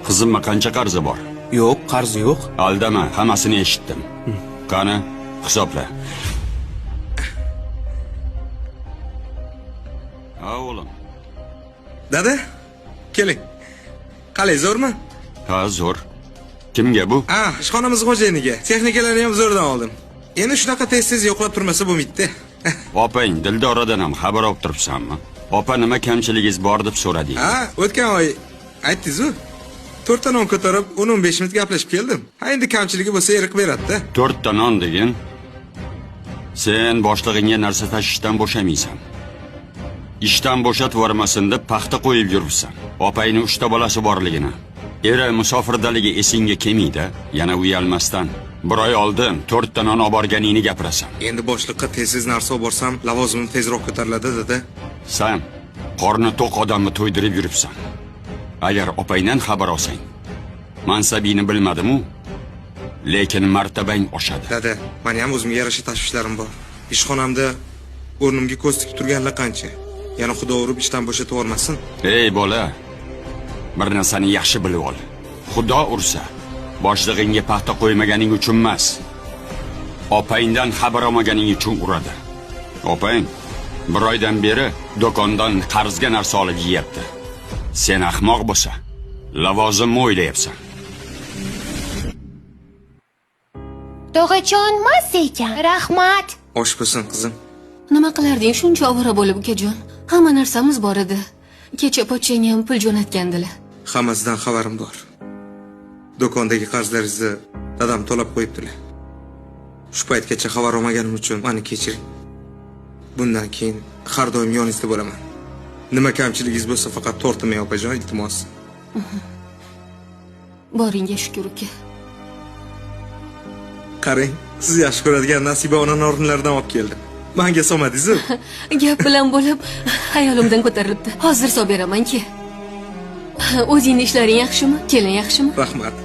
Qizimni qancha qarzi bor? Yo'q, qarzi yo'q. Aldama, hammasini eshitdim. Qani, hisobla. Ha, o'g'lim. Dada, keling. Qalay, zo'rmi? Ha, zo'r. Kimga bu? Ha, ishxonamiz xo'jayiniga. Texnikalarni ham zo'rdan oldim. Endi shunaqa tez-tez yo'qlab turmasa bo'lmaydi-da. Opang Dildoradan ham xabar olib turibsanmi? Opa nima kamchiligingiz bor deb so'radi. Ha, o'tgan oy aytdingiz-ku. 4 ta non ko'tarib 10-15 minut gaplashib keldim. Ha, endi kamchiligi bo'lsa eriq beradi-da. 4 ta non degin. Sen boshlig'ingga narsa tashishdan bo'shamaysan. Ishdan bo'shatib yubormasin deb paxta qo'yib yuribsan. Opangni 3 ta bolasi borligini, eri musofirdaligi esingga kelmaydi, yana uyalmasdan. Bir oy oldin 4 ta non oborganingni gapirasan. Endi boshliqqa tez-tez narsa olib borsam, lavozimim tezroq ko'tariladi, dada. San qorni to'q odamni to'ydirib yuribsan. Agar opangdan xabar olsang, mansabingni bilmadim-u, lekin martabang oshadi. Dada, meni ham o'zimga yarasha tashvishlarim bor. Ishxonamda o'rnimga ko'z tikib turganlar qancha. Yana xudo urib ishdan bo'shatib yubormasin. Ey bola, bir narsani yaxshi bilib ol. Xudo ursa, boshlig'ingga paxta qo'ymaganing uchun emas, opangdan xabar olmaganing uchun uradi. Opang bir oydan beri do'kondan qarzga narsa olib yeyapti. Sen ahmoq bo'lsa, lavozimni o'ylayapsan. Tog'achon mazza ekan. Rahmat. Osh bo'lsin, qizim. Nima qilarding shuncha ovora bo'lib, ukajon? Hamma narsamiz bor edi. Kecha pochchang ham pul jo'natgandilar. Hammasidan xabarim bor. Do'kondagi qarzlaringizni dadam to'lab qo'yibdilar. Shu paytgacha xabar olmaganim uchun meni kechiring. Bundan keyin har doim yoningizda bo'laman. Nima kamchiligingiz bo'lsa faqat tortinmang, opajon, iltimos. Boringga shukur, uka. Qarang, siz yaxshi ko'radigan Nasiba ona norinlardan olib keldim. Menga solmadingiz-ku. Gap bilan bo'lib hayolimdan ko'tarilibdi. Hozir solib beramanki. O'zingni ishlaring yaxshimi? Kelin yaxshimi? Rahmat.